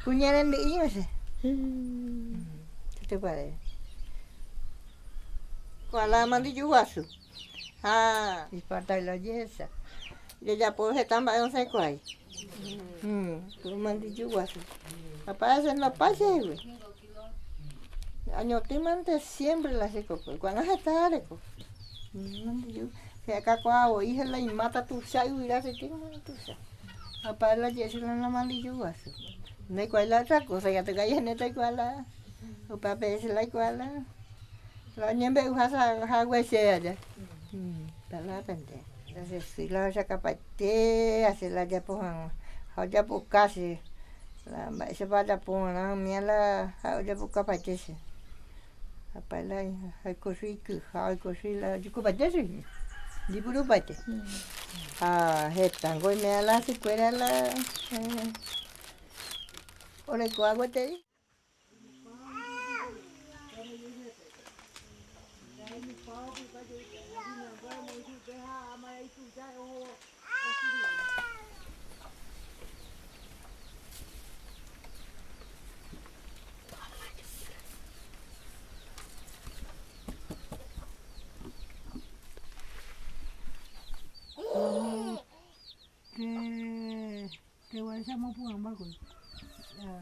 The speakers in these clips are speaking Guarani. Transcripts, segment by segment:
Kuña rendy'i osẽ. Che Ko'ág̃a mandyju guasu ha ipartavila ojehecha. Jajapo heta mba'e osẽkuaái. Ko mandyju guasu. Ha parece ndopái chehegui. Añotỹ mante siempre la che kokue. Ko'ág̃a heta areko. Mandyju che akakuaa voi la imáta tuicha yvyra cheite tuicha. Ha parece la je'e la mandyju guasu. Ndaikuaái la otra cosa ikatu kaihénte aikuaa la upévape che la aikuaa la la oñembe'uha hague che aja. Upéva la che sy la ohechakapaite che la ajapo hag̃ua ha ojapoka che la mba'éichapa ajapo va'erã umía la ha'e ojapokapaite che. Ha la oiko chugui ikyha oiko chugui la ojukupaite chugui ojepurupaite. Ha hetángo oime la sykuéra la orekóva gueteri.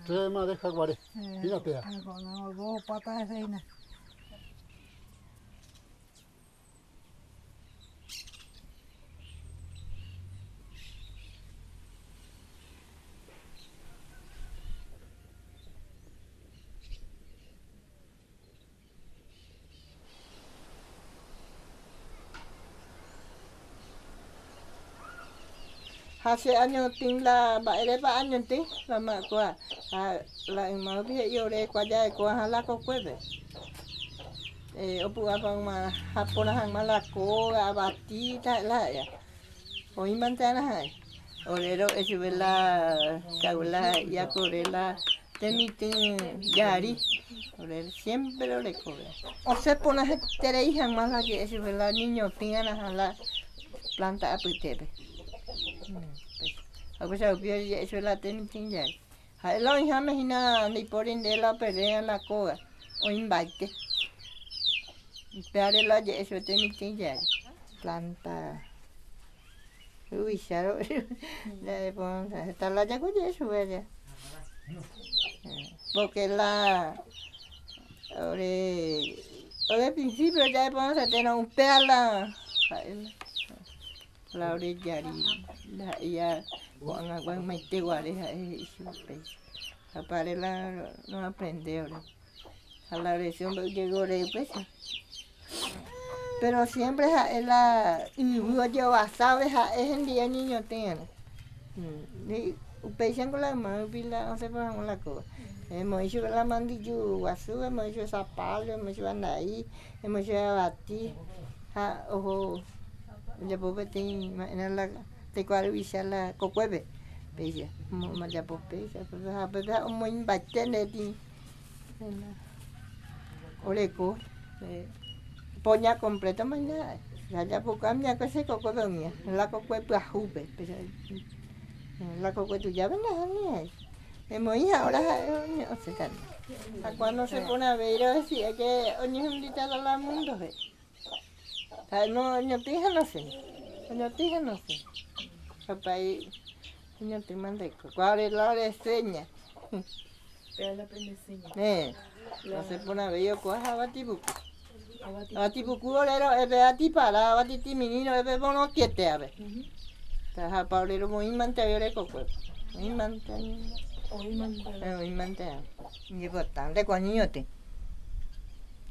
Tema de jaguaré. Mírate ya. Dos patas de reina. Ha che añotỹ la mba'érepa añotỹ la makua ha la yma rupi he'i ore kua jarekóva ha la kokuépe. Opu'ãpa ha porã hag̃ua la kóga, avati taha'e la ha'éva. Oĩmante arã ha'e. Ore ro'e chupe la kaula iakore la temitỹ jari. Ore siempre orekove. Osẽ porã heterei hag̃ua la je'e chupe la niñotỹ arã la planta apytépe. Ha upéicha rupi oje'e chupe la temitỹ jari. Ha'e la oĩháme hína ndaipóri nde la operdéva la kóga, oĩmbaite. Upévare la oje'e chupe temitỹ jari. Planta yvychárõ heta la jagueje'e chupe aja. Porque la ore ore principio ja'eporãsetérõ upéva la ha'e la ore jari ha'éja ko'ág̃agua ymaite guare ha'e he'i chupe. Ha upévare la roaprende ore. Ha la ore sy ombo'e jey ore upéicha. Pero siempre ha'e la yvy ojehovasave ha'e hendive oñeñotỹarã. Upéichango la yma rupi la osẽ porã hag̃ua la kóva. Emoĩ chupe la mandyju guasu, emoĩ chupe zapallo, emoĩ chupe andai, emoĩ chupe avati ha oho ojapo peteĩ ma'erã la taikuaa ruvicha la kokuépe péicha ojapo péicha ha upépe omoĩmbaite ndéti oreko poña completo mañana jajapoka miakue che kokuépe umía la kokue pyahúpe la kokue tujápe nahániri emoĩ ha'óra ha'e osẽta ha cuando osẽ porãvéi rohecía que oñehundíta la mundo he'i ha'e no oñotỹ ha nosẽi oñotỹ ha nosẽi hapái oñotỹ mante kua ore la ore seña. Péva la pende seña. Eh, osẽ porãvéi okua ha avati puku. Avati puku ore ro'e pe avati para, avati timirĩ ro'e pe morotĩete ave. Ha ore romoĩ mante avei ore kokuépe. Oĩ mante. Oĩ mante. Oĩ mante. Iñimportante ko ñoñotỹ.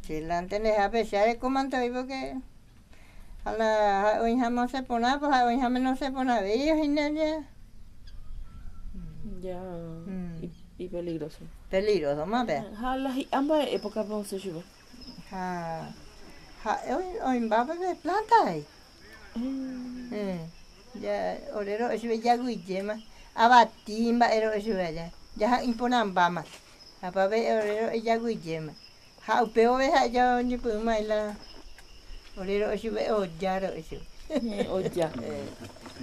Che la ntendehápe che areko mante oĩ porque ha la oĩháme osẽ porã pues ha oĩháme nosẽ porãvéi hína ja. Ya ipeligroso. Peligroso ma péa. Ha la hi'a mba'e época-pe osẽ chupe. Ha ha'e oĩmba peve planta avei. Ja ore ro'e chupe jaguyjéma avati mba'e ro'e chupe aja jaha'ỹi porãmbáma ha pave ore ro'e jaguyjéma ha upe vove ha'e ja oñepyrũma la ore ro'e chupe oja ro'e chupe. Oja.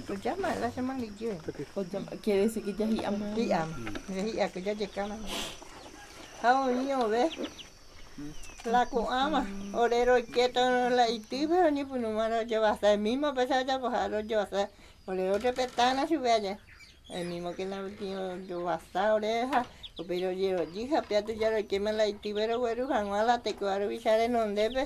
Ojama la che mandyju. Ojama, quiere decir que ya hi'áma. Hi'áma, hi'a ko jajekáma. Ha oĩ ove la ko'ãva ore roikéta la itýpe roñepyrũma rojovasa el mismo péicha ojapoha rojovasa ore orrepetána chupe aja el mismo que la rojovasa ore ha upéi rojerojy ha péa tuja roikéma la itýpe rogueru hag̃ua la tekove ruvicha renondépe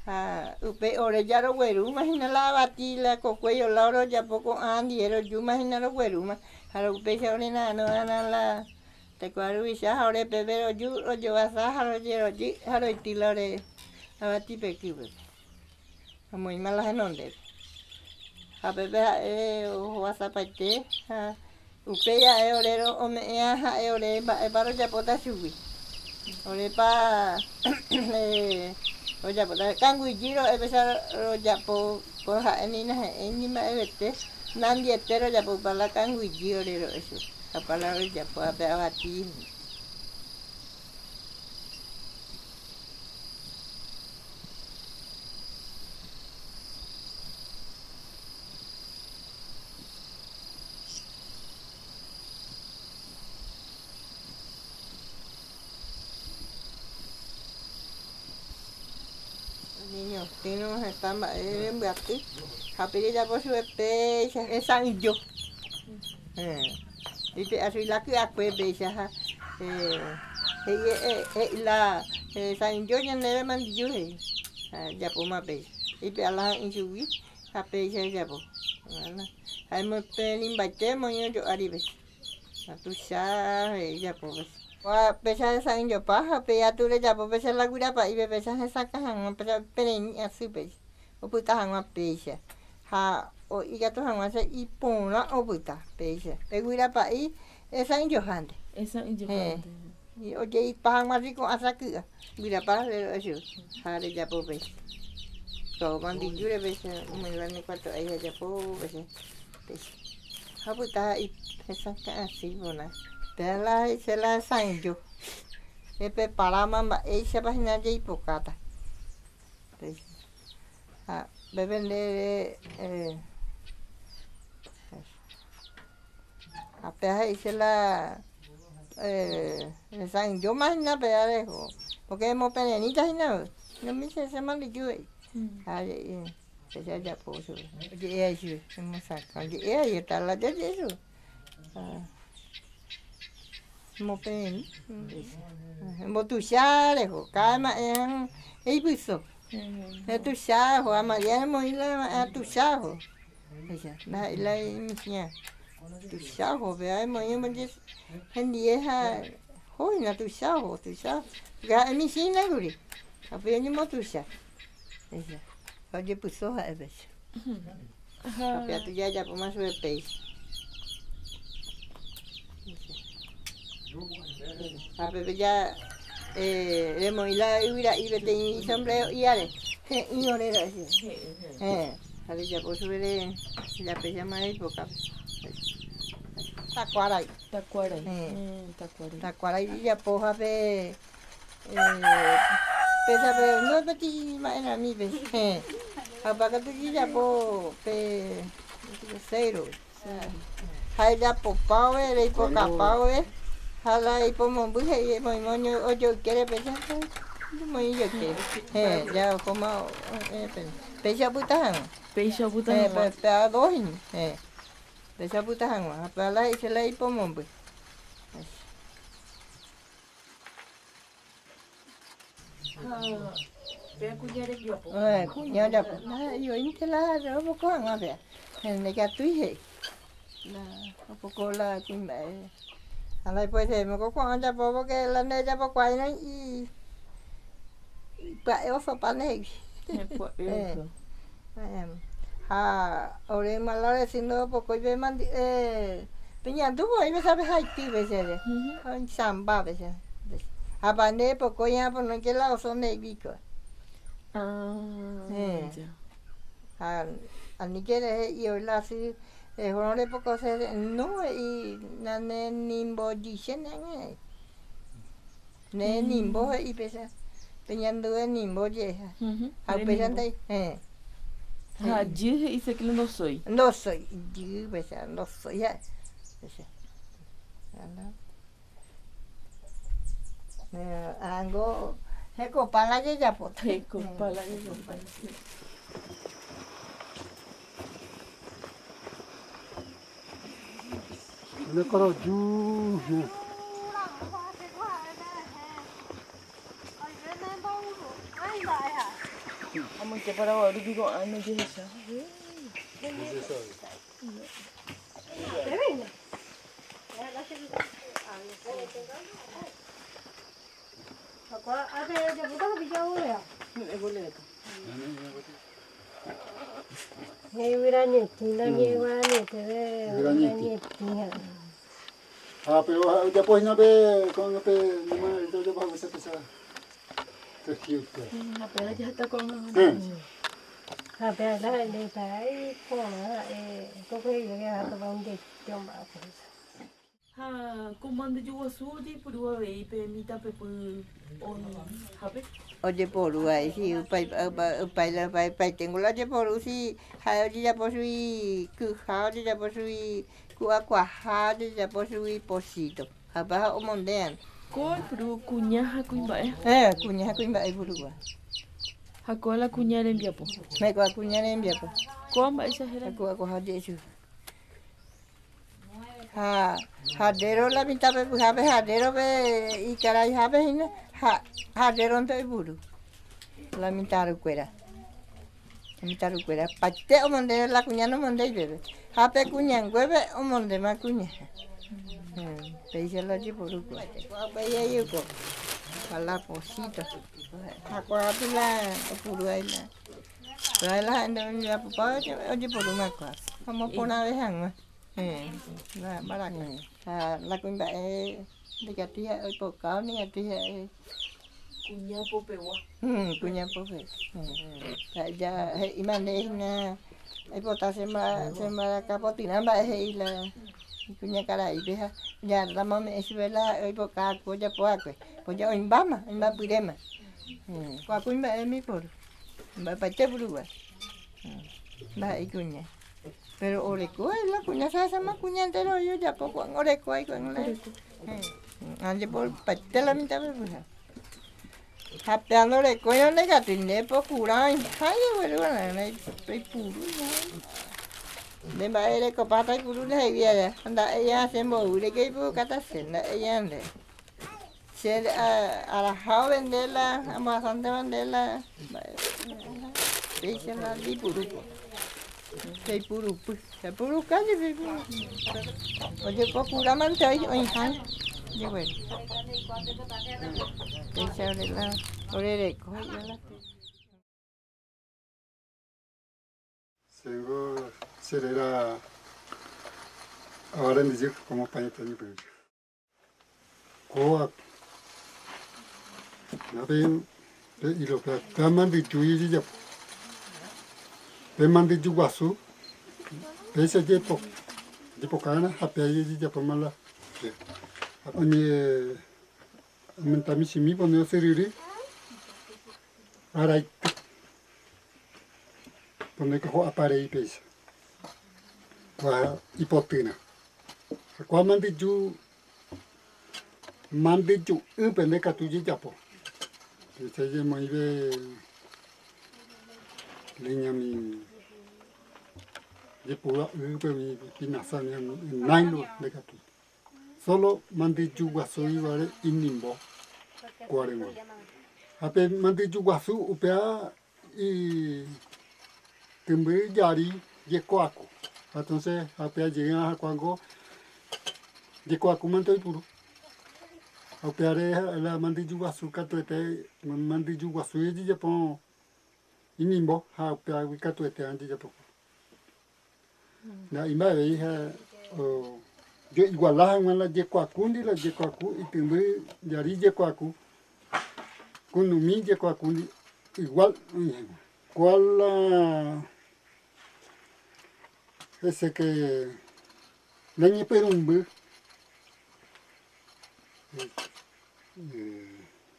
ha upéi ore ja roguerúma hína la avati la kokuéi oládo rojapo ko'ã ndie rojúma hína roguerúma ha upéicha orera'arõ la Taikuaa ruvicha ha ore peve roju, rojovasa ha rojerojy ha roity la ore avati pekýpe. Romoĩma la henondépe. Ha pépe ha'e ohovasapaite ha upéi ha'e ore ome'ẽa ha'e ore mba'épa rojapóta chugui. Orépa rojapóta kanguyjy ro'e péicha rojapo ko ha'e ni nahe'ẽi ni mba'evete nandiete rojapopa la kanguyjy ore ro'e chupe. Ha la rojapóva pe avati. Oñeñotỹrõ heta mba'e rembyaty ha pe jajapo chupe péicha hesa'ỹijo. Ipe'a chugui la ky'akue péicha ha he'i he'i la hesa'ỹijo ñandéve mandyju he'i ha ejapóma péicha. Ipe'a la ha'ỹi chugui ha péicha ejapo. Ha emoperĩmbaite emoĩ ojo'ári péicha. Ha tuicha avei ejapo péicha. Péicha hesa'ỹijopa ha upéi atu rejapo péicha la guyrapa'ípe péicha hesakã hag̃ua péicha pererĩ asy péicha opyta hag̃ua péicha. Ha ikatu hag̃ua che iporã opyta péicha. Pe guyrapa'i hesa'ỹijohánte. Hesa'ỹijohánte. Ojeipa hag̃ua si ko'ã saky'a guyrapa ro'e chupe ha rejapo péicha. Mandyjúre péicha omoĩva ne kuarto'ái ajapo péicha péicha. Ha opyta hesakã asy porã. Péva la he'ise la hesa'ỹijo. Epreparáma mba'éichapa hína jaipokáta. Péicha. Ha upépe nde ere ha péva he'ise la hesa'ỹijóma hína péva reho porque emopererĩta hína umi che mandyju he'i ha péicha ojapo chupe oje'e chupe emosakã oje'e heta la jaje'e chupe Emopererĩ embotuicha reho káda mba'e eipyso tuicha oho ha María remoĩ la mba'e tuicha oho péicha ndaha'éi la imichĩva tuicha oho péva emoĩ hendie ha oho hína tuicha oho tuicha oho ha'e michĩ hína kuri ha upéi oñembotuicha péicha ha ojepyso ha'e péicha ha péva tuja ojapóma chupe péicha. Ha pépe ja remoĩ la yvyra'i peteĩ sombrero iáre he'ỹ ore ro'e chupe. Héẽ, ha rejapo chupe japéichama reipokápe. Takuarai. Takuarai. Héẽ. Takuarai. Takuarai ijapoha pe péicha pe no peteĩ mba'erãmi pe. Héẽ. Ha opa katu ijapo pe cero. Ha ejapopáve, reipokapáve, ha la ipomomby he'i emoĩma ojoykére péicha emoĩ ijoykére. Héẽ, ja ohóma péicha opyta hag̃ua. Péicha opyta Héẽ, hag̃ua. péva dos hína. Héẽ, péicha opyta hag̃ua. Ha péva la he'ise la ipomomby. Ha péva kuña rembiapo. Héẽ, kuña ojapo. Ndaha'eivoínte la opoko hag̃ua péva. Ndaikatúi he'i. La opoko la kuimba'e. Ha ndaipoesevéima ko ko'ã ojapo porque la ndejapokuaáirõ ipya'e osopa ndehegui. Pya'e oso. Ha ore yma la ore sy ndopokói pe pe ñandu voi péicha pe haity péicha oñesãmba péicha. Ha pa nde epokói ha ponóike la oso ndehegui hikuái. Ah, Héẽ. ya. Ha aníke he'i oĩ la sy rehórõ repokose no he'i nanenimbojychéne ág̃a he'i. Ne nimbo he'i péicha pe ñandu nimbo je'eha. Ha upéicha Renimbo. ndai héẽ. Ha jy he'ise que ndosói. Ndosói, jy péicha ndosói ha'e. Péicha. Ángo hekopa la jejapóta. Hekopa la jejapóta. Nekoroju. Amoite Paraguay rupi ko'ág̃a ojehecha. Ah, pero ojapo hína pe ko'ág̃a pe numerito ojapo haguéicha péicha tejido. Ha péva jahata ko'ág̃a. Ha ko mandyju guasu ojeipuru avei pe mitãpepy oĩhápe. Ojeporu vai si opaitengo la ojeporu si ha'e ojejapo chugui kyha, ojejapo chugui ku'akuaha, ojejapo chugui pochíto ha upéva omonde'arã. Ko oipuru kuña ha kuimba'e. Héẽ, kuña ha kuimba'e oipurúva. Ha kóva la kuña rembiapo. Héẽ, kóva kuña rembiapo. Kóva mba'éicha héra. Ha ku'akuaha oje'e chugui. Ha jarrero la mitã pepyhápe jarrero pe ikaraihápe hína ha jarréronte oipuru la mitã rukuéra. La mitã rukuéra opaite omonde la kuña nomondéi peve ha pe kuñanguépe omondéma kuña. Péicha la ojeporu kóa. Ha la pocito ha ko'ápe la opuru la Péva la ha'e ojeapopáva ojeporúma kua omoporãve hag̃ua la mbaraka. Ha la kuimba'e ndikatúi ha'e oipoka ndikatúi ha'e. Kuña popegua. Kuña popegua. Ha ja he'íma nde hína aipota che mbaraka potyrã mba'e he'i la kuñakaraípe ha jarrama ome'ẽ chupe la ha'e oipoka akue ojapo va'ekue. Oja oĩmbáma, oĩmba pyréma. Kua kuimba'e rembiporu. Mba'epaite purugua. Ndaha'éi kuña. Pero oreko la kuña sasama kuña entero oĩ ojapo ko'ág̃a oreko ai ko'ág̃a la Ajeporupaite la mitã pepyha. Ha péva ndorekóirõ ndaikatúi nde pokura oĩha jegueru va'erã reipuru nde mba'e rekopáta eipuru ndehegui aja. Nda'éi che mboyve reipurukáta che nda'éi nde. Che araha ovende la ambohasánte ovende la péicha la ndipurúko. Peipurupy, pepuruka jepi ojepokura mante oĩha jegueru. Péicha ore la ore reko he'íva la. Chéngo che réra Ava Rendyjy, omopañete ñepyrũ. Kóva pe ilo pe mandyju ijejapo. Pe mandyju guasu péicha jepoka'arã ha pe ijejapóma la oñe aumenta michĩmi pone osyryry araity pone ho'apa rei péicha kua ipotýrã. Ha kua mandyju mandyju'ỹpe nde katu jejapo. Péicha jemoĩve leñami jepura ýpe umi pinaza náilo nde katu. Solo mandyju guasu ivare inimbo kuare g̃uarã. Ha pe mandyju guasu upéva Tymby jari jekuaaku. Entonces ha upéva jey ahakuángo jekuaaku mante oipuru. Ha upévare la mandyju guasu katuete mandyju guasu ojejapo inimbo ha upévagui katuete ojejapo. Nda'i mba'evei ha ojoiguala hag̃ua la jekuakúndi la jekuaku itymby jari jekuaku kunumi jekuakúndi igual oĩ hag̃ua. Kua la hese que nañepyrũmby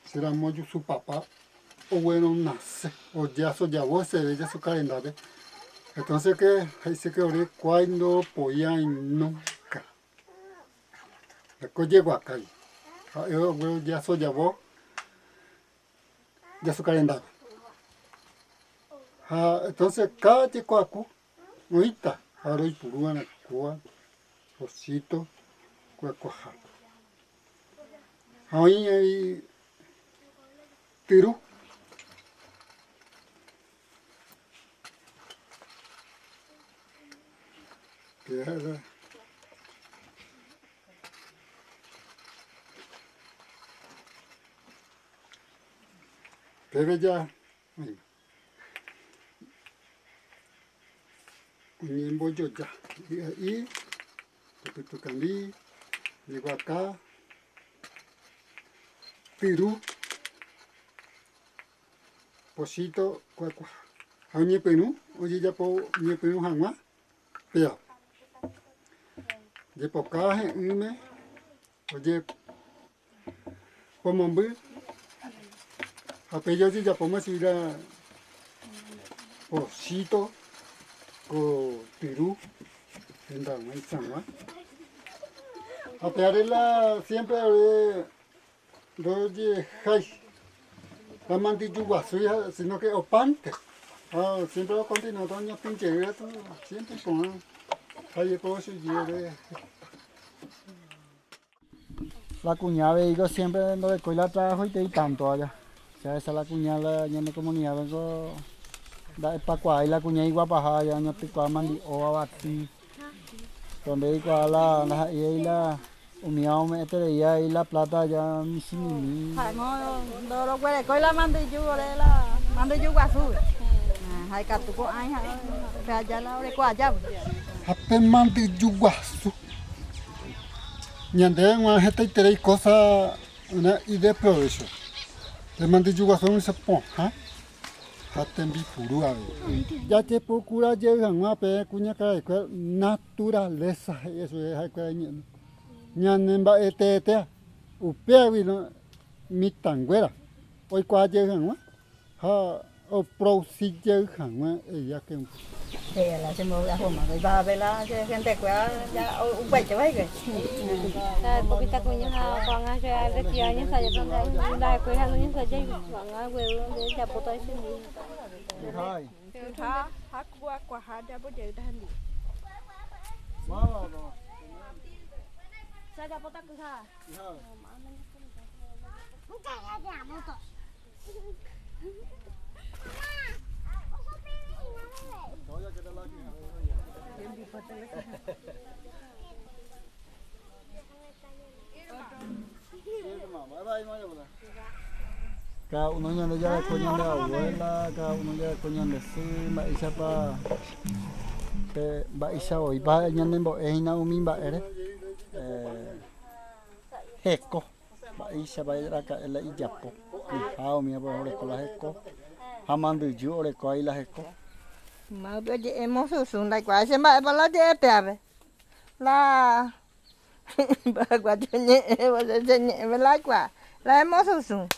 che ramo Jusu Papa ogueronase ojeasojavo heseve Jasuka rendápe. Entonces que he'ise que ore kuái ndopoíai nunca. Ko jeguakái ha'e oguerojasojavo jasuka rendápe. Ha entonces cada jekuaku oĩta ha roipurúva'erã kóa pocito kuakuaha. Ha oĩ avei tyru. Pépe ja oĩma. Oñembojoja hi'a'i, tupytukambi, jeguaka, tyru. Pocito kuakua ha oñepyrũ ojejapo ñepyrũ hag̃ua péva. Jepoka he'ỹme ojepomomby ha péicha ojejapóma chugui la pocito ko tyru hendag̃ua isãg̃ua. Ha péare la siempre ore Ndojehái la mandyju guasúi sino que opánte ha siempre okontinuáta oñapĩ jey katu siempre iporã ha jepe osegi ore heta. La kuña avei ko siempre ndorekói la trabajoitei tanto aja. Che ahecha la kuña la ñane comunidad-pe ko nda'epakuaái la kuña iguapaha aja oñotykuaa mandi'o avati. Donde oikuaa la ndaha'éi la Umíva ome'ẽterei avei la plata aja michĩmimi. Ha'émo ndoroguerekói la mandyju ore la mandyju guasúgui. Ha ikatu ko'ãi ha'e pe aja la oreko ajágui. Ha pe mandyju guasu. Ñandéve g̃uarã hetaiterei kósa ideprovécho. Pe mandyju guasu oĩse pohã ha tembipuru avei. Jajepokura jey hag̃ua pe kuñakaraikuéra naturaleza he'i chupe ha'ekuéra iñe'ẽme. Ñane mba'eteetéa upévagui mitãnguéra oikuaa jey hag̃ua ha oproduci jey hag̃ua eia ke upe. Che la che mbovy'ahóma oipahápe la che gentekuéra ja upeichagua hikuái. Ko mitãkuña ha ko'ág̃a che retira añensaja pe ndahekuéi ha noñensajái ko'ág̃a gueru nde ejapóta chendive. Cada uno ñande jareko ñande abuela, cada uno jareko ñande sy, mba'éichapa pe mba'éicha voípa ñanembo'e hína umi mba'ére heko. Mba'éichapa raka'e la ijapo kyha umi oreko la heko ha mandyju oreko ai la heko. Mávape oje'e mosusũ ndaikuaái che mba'épa la oje'e péape. La mba'ekuaa che ñe'ẽvo che che ñe'ẽme la aikuaa. La emosusũ.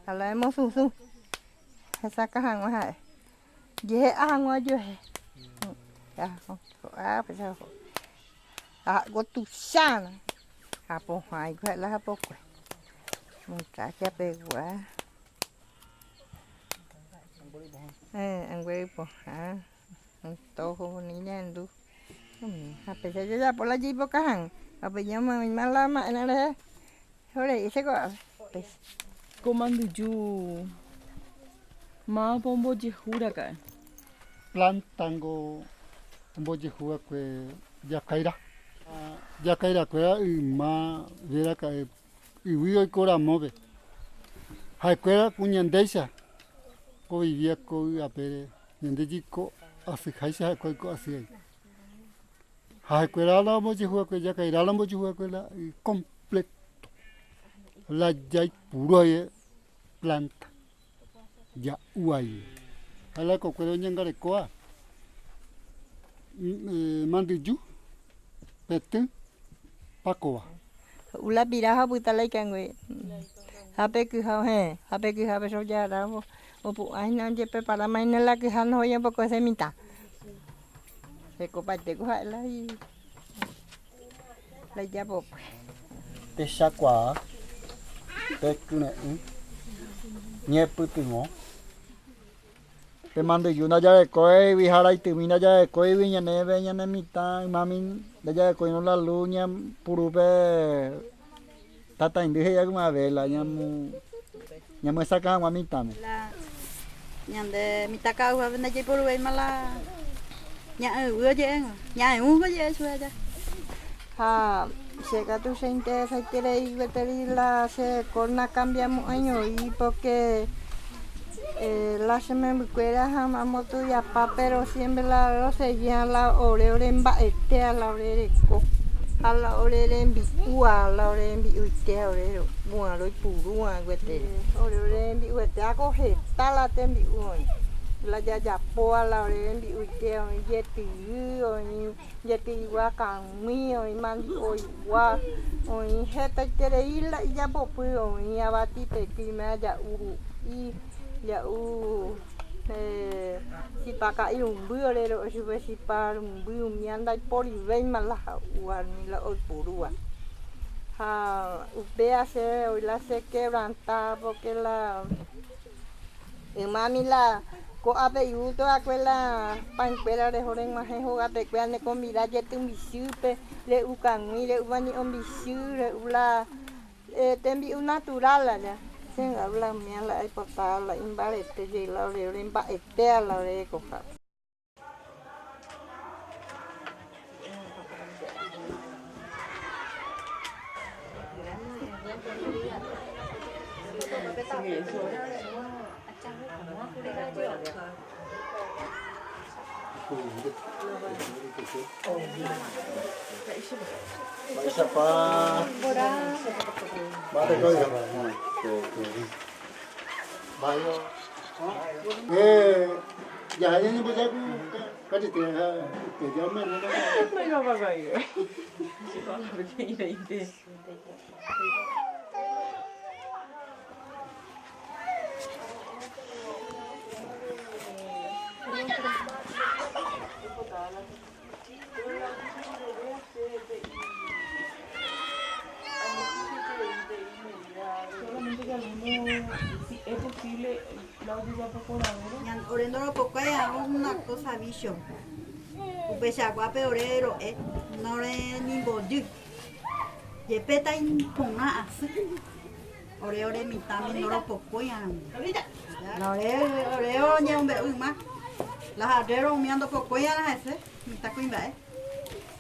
Ha la emosusũ. Hesakã hag̃ua ha'e. Jehe'a hag̃ua ojuehe. Ha ko tuichána ha pohã ikuae la hapokue. Muchacha pegua. Angue pohã. Antojo ni ñandu. Ha péicha jajapo la jaipoka hag̃ua. Ha pe ñamoĩma la ma'erã rehe oreíse ko'ápe. Péicha. Ko mandyju mávapa ombojehu raka'e? Plántango ombojehu va'ekue jakaira. Jakairakuéra yma raka'e yvy oiko ramópe. Ha'ekuéra ku ñandéicha ovivía ko yvy apére ñande jeko asyháicha ha'ekuéra oiko asy ai. Ha ha'ekuéra la ombojehu va'ekue jakaira la ombojehu va'ekue la completo la jaipuru ae planta. Ja'u ai. Ha la kokuére oñangarekóva mandyju, petỹ, pakova. Ho'u la pira ha opyta la ikangue. Ha pe kyha heẽ, ha pe kyhápe che ojagarra opu'ã hína ojepreparáma hína la kyha nohói ombokose mitã. Hekopaite ko ha'e la la ijapopy. Techakuaa, pe kyre'ỹ, ñepytyvõ. Pe mandyju ndajarekóigui ha raitymi ndajarekóigui ñanéve ñane mitã ymami ndajarekóirõ la luz ñapuru pe tataindy he'i yma vela ñamyesakã hag̃ua mitãme. La ñande mitã ka'aguápe ndajaiporuvéima la ña'ỹyvy oje'éngo, ña'ẽu oje'e chupe aja. Ha che katu che interesaiterei gueteri la che ko nakambiamo'ãi oĩ porque la che membykuéra ha amotuyapa pero siempre la roseguía la ore oremba'etéva la ore reko ha la ore rembi'úva la ore rembi'uitéva ore ro'úva roipurúva gueteri. Ore rembi'uetéva ko heta la tembi'u oĩ la jajapóva la ore rembi'uitéva oĩ jetyy oĩ jetyygua kag̃ui oĩ mandi'oygua oĩ hetaiterei la ijapopy oĩ avati pekyme ja'u hu'i ja'u chipa ka'i rumby ore ro'e chupe chipa rumby umíva ndaiporivéima la ja'úva ni la oipurúva ha upéva che oĩ la che quebranta porque la Ymami la ko'ápe igústo va'ekue la pankuéra reho reg̃uahẽ hogapekuéra ne konvida jety mbichýpe, re'u kag̃ui, re'u mandi'o mbichy, re'u la tembi'u natural aja. Che la umía la aipota la imbarete jey la ore oremba'etéva la ore rekohápe. Mba'éichapa Solamente que algunos, si es posible, la ojejapoporãvérõ. Ore ndoropokuái una cosa vicho. Upeichaguápe ore ro'e norenimbo'y. Jepéta iporã asy. Ore ore mitãmi ndoropokóiarã. La ore ore oñemombe'u yma. La jarrero umíva ndopokóiarã hese mitã kuimba'e.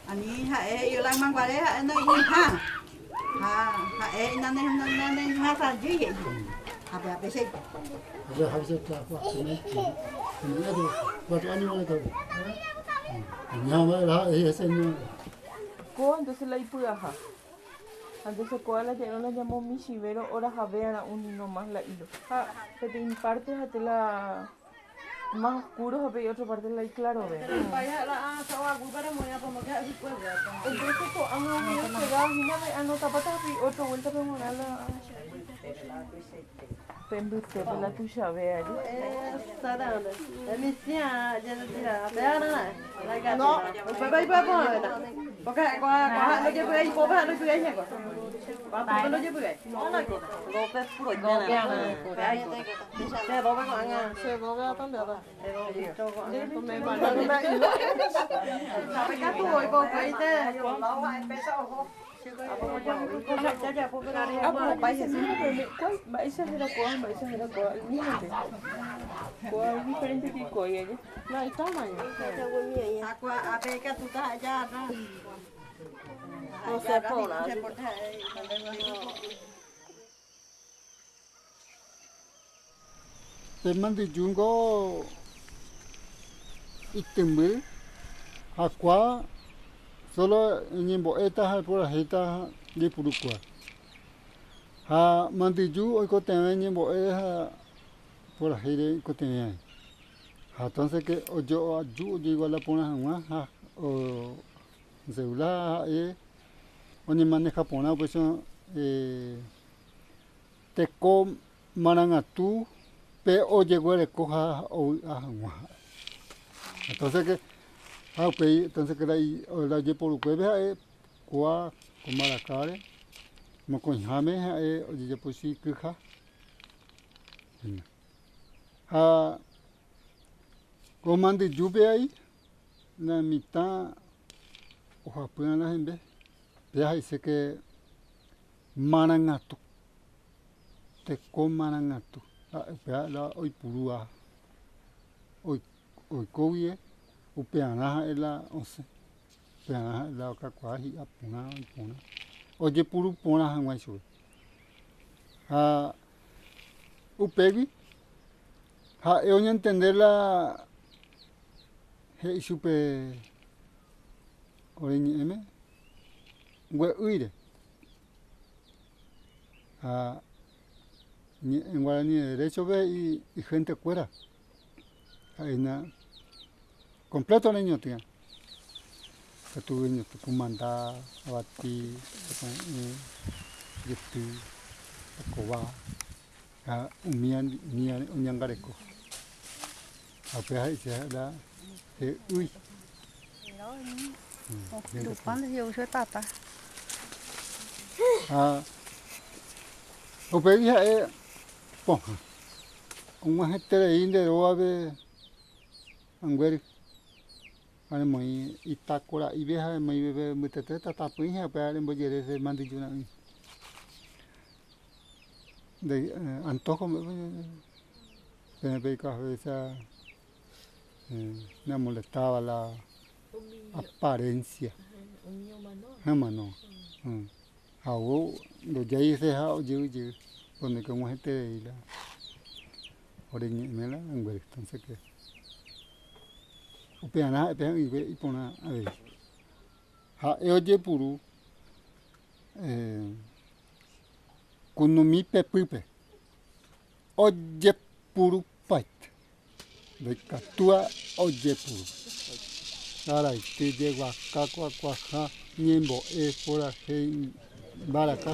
Ani ha'e he'i la ymaguare ha'e noĩha. Ha ha'e naneñuhãsajýi he'i. Ha pévape che. Kóva entonces la ipy'aha. Entonces kóva la ja'érõ la ñamomichĩvérõ orahavé'arã uni nomás la hilo. Ha peteĩ parte ha'ete la más oscuro ha pe otra parte la iclarovéva. Entonces ko'ág̃a umi pegado hína anotapáta ha pe otra vuelta peg̃uarã la pe mbytépe la tuichave aje. ¿Cuál? Mba'éicha héra kóva, mba'éicha héra kóva, el mismo-nte. Kóva es diferente que kói aje. Akua ápe ikatúta jajarra. Pe mandyjúngo itymby hakua solo ñembo'éta ha purahéita jeipurukua. Ha mandyju oikotevẽ ñembo'e ha purahéire oikotevẽ. Ha entonces que ojoaju ojoiguala porã hag̃ua ha celular ha'e oñemaneja porã upéicha. Teko marangatu pe ojeguereko ha ovy'a hag̃ua. Entonces que ha upéi entonces que la ojeporukuépe ha'e kóa ko marakáre mokõiháme ha'e ojejapo chikyha. Ha ko mandyjúpe ai la mitã ohapýva la hembe péa he'ise que marangatu, teko marangatu ha'e upéva la oipurúva oiko guive upearã ha'e la osẽ, upearã ha'e la okakuaa hi'a porã oiporã ojepuru porã hag̃ua ichupe. Ha upégui ha'e oñentende la he'i chupe ore ñe'ẽme gue'ýire ha ñe'ẽ guarani deréchope he'i igentekuéra ha'éna completo reñotỹa katu reñotỹ kumanda, avati, tupã'ẽ, jety, pakova ha umía oñangareko ha upéva he'ise la he'ýi. Ha upégui ha'e pohã og̃uahẽterei nde rógape anguéry ha remoĩ itakora'ive ha remoĩ pe mbytete tatapỹi ha upéva rembojere che mandyju ra'ỹi. Nde antojo peẽ peikuaa haguéicha ñamolestáva la apariencia. Omano. Ha ou ndojái hese ha ojey jey pórke og̃uahẽterei la ore ñe'ẽme la anguére. Entonces que upearã ha'e pe haỹive iporã avei. Ha'e ojepuru kunumi pepýpe ojepurupaite. Ndaikatúva ojepuru. Karaity jeguaka kuakuaha ñembo'e porahéi mbaraka.